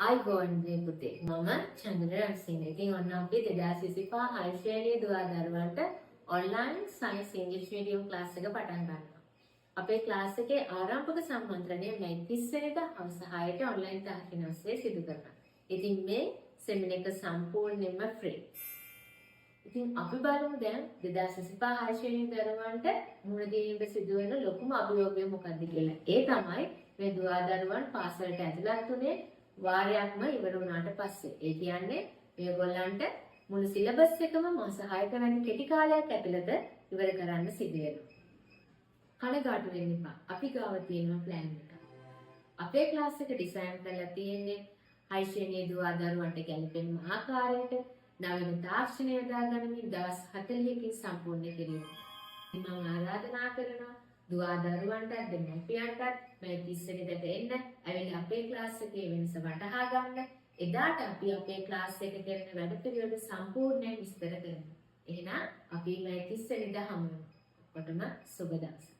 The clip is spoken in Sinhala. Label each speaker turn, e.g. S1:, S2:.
S1: ආයුබෝවන් පුතේ. මම චන්ද්‍ර රන්සිංහ. ඉතින් ඔන්න අපි 2025 හය ශ්‍රේණියේ දුවා දරුවන්ට online science English medium class එක පටන් ගන්නවා. අපේ ක්ලාස් එකේ ආරම්භක සම්මන්ත්‍රණය මැයි 30 වෙනිදා හවස 6ට ඔන්ලයින් තාක්ෂණ ඔස්සේ සිදු කරනවා. ඉතින් මේ සෙමිනාර් එක සම්පූර්ණයෙන්ම ෆ්‍රී. ඉතින් අපි බලමු දැන් 2025 හය ශ්‍රේණියේ දරුවන්ට මුහුණ දීමට සිදුවෙන ලොකුම අභියෝගය මොකක්ද කියලා. ඒ තමයි මේ දුවා දරුවන් පාසලට ඇතුළත් වුණේ වාරයක්ම ඉවර වුණාට පස්සේ. ඒ කියන්නේ මේගොල්ලන්ට මුළු සිලබස් එකම මාස 6ක වැනි කෙටි කාලයක් ඇතුළත ඉවර කරන්න සිදු වෙනවා. කනගාටු වෙන්න එපා. අපි ගාව තියෙනවා ප්ලෑන් එක. අපේ ක්ලාස් එක ඩිසයින් කරලා තියෙන්නේ හය ශ්‍රේණියේ දුවා දරුවන්ට ගැලපෙන ආකාරයට නවීන තාක්ෂණය යොදා ගනිමින් දවස් 40කින් සම්පූර්ණ කිරීම. මම ආරාධනා කරනවා දුවා දරුවන්ටත් දෙමව්පියන්ටත් මේ 30 වෙනිදාට එන්න, ඇවිල්ලා අපේ ක්ලාස් එකේ වෙනස වටහා ගන්න. එදාට අපි අපේ ක්ලාස් එක කරන වැඩ පිළිවෙල සම්පූර්ණයෙන් විස්තර කරනවා. එහෙනම් අපි මේ 30 වෙනිදා හමු වෙමු. ඔක්කොටම සුබ දවසක්.